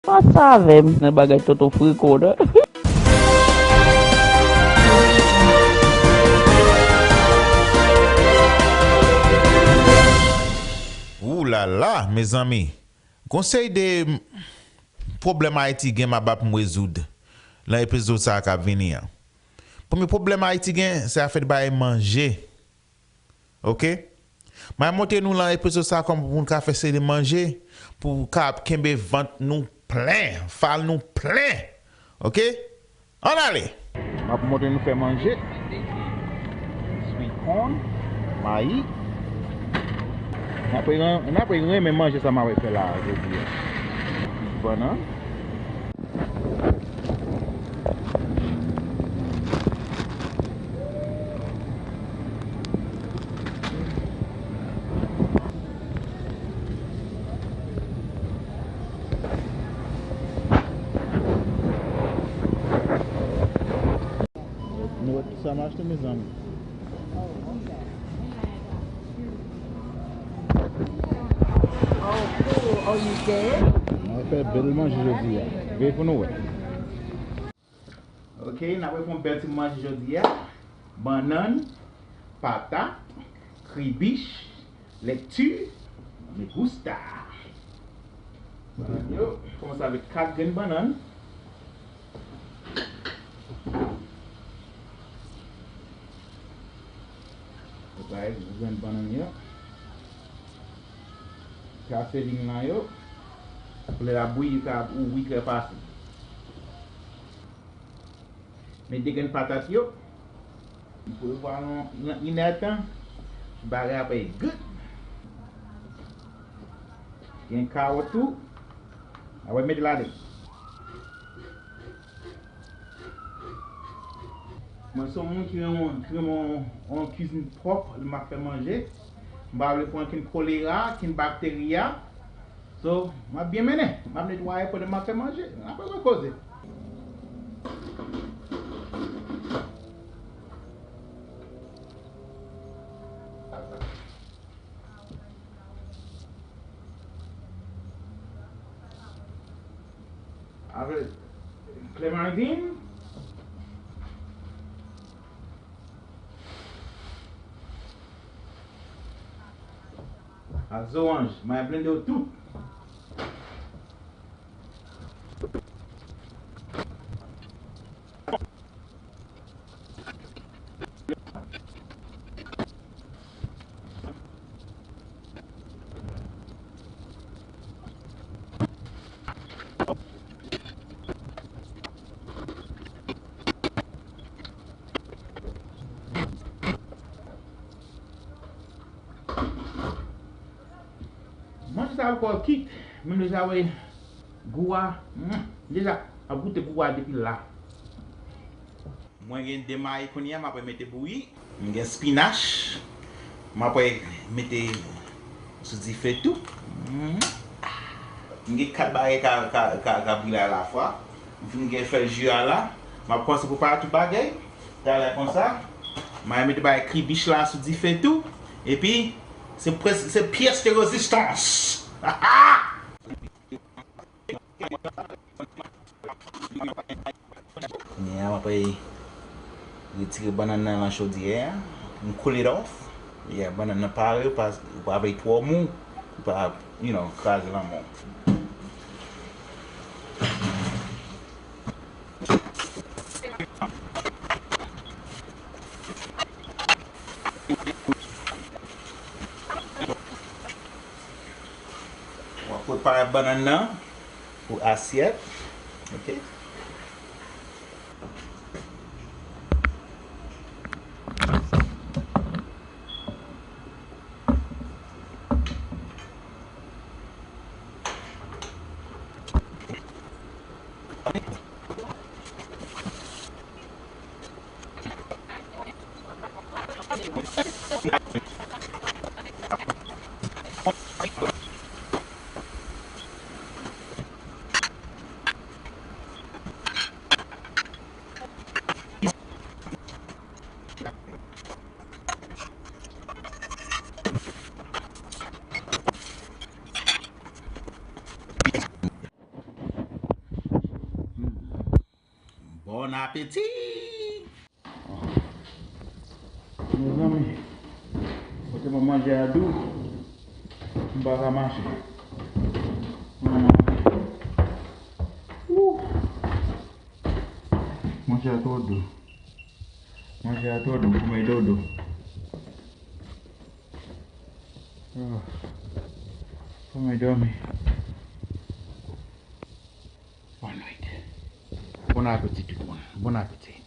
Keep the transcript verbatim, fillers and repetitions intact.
Pase avè m nan bagay tonton Friko nan. Ou la la, mezanmi. Gon seri de pwoblèm Ayiti gen m ap ap m rezoud nan epizòd sa a k ap vini an. Premye pwoblèm Ayiti gen, se afè de bagay manje. Oke? Mwen montre nou lan epizòd sa kòman pou nou ka fè seri de manje pou ka kenbe vant nou plen, fal nou plen. Oke? Ann ale! M ap montre nou fè manje. Sweet corn, mayi. N ap ren-, n ap renmen manje sa m ap fè la jodi a. Bannann. Nou wè tout sa m achte, mezanmi. Oh, cool. Oh, you did? Mwen fè bèl manje jodi a. Veye pou nou wè. Ok, n ap fè yon bèl ti manje jodi a. Bannann, patat, kribich, lèkti, me gusta. Bannann yo, kòmanse avèk kat grenn bannann. Ou bay grenn bannann yo. Kase vin lan yo. Pou lè l ap bouyi, li ka ouvri trè fasil. Met de grenn patat yo. Pou yo pran yon, yon inèdtan. Bagay ap good. Gen kawòt tou. Apre mete ladan. Mwen se yon moun ki renmen, ki renmen yon, yon kwizin pwòp lè m ap fè manje. M pa vle pran okenn kolera, okenn bakteri a. So, m ap byen mennen. M ap netwaye pandan m ap fè manje. Apre mwen koze. Avèk clementine. Ak zoranj, mwen blende yo tout. Manje sa ankò kit, menm deja wè gou a, mm, deja ap goute gou a depi la. Mwen gen de mayi kounye a, m apre mete bouyi. M gen spinach, m apre mete sou dife tou. Mm. M gen kat bagay ka, ka, ka, ka boule alafwa. M fin gen fè ji a la. M ap kòmanse prepare tout bagay. Talè konsa. M a mete bagay kribich la sou dife tou. Epi, se près-, se pyès de rezistans. Kounye a, m ap retire bannann nan lan chodyè a. M cool it off. Yeah, bannann nan pare, ou pa, ou pa vle twò mou, ou pa, you know, kraze lanmò. W ap prepare bannann nan pou asyèt. Ok. Bon apeti! Mezanmi, kote mwen manje a dou, m pa ka mache. Manje a twò dou. Manje a twò dou, fò mwen dodo. Fò mwen dòmi. Bonne nuit. Bon apeti tout moun. Bon apeti.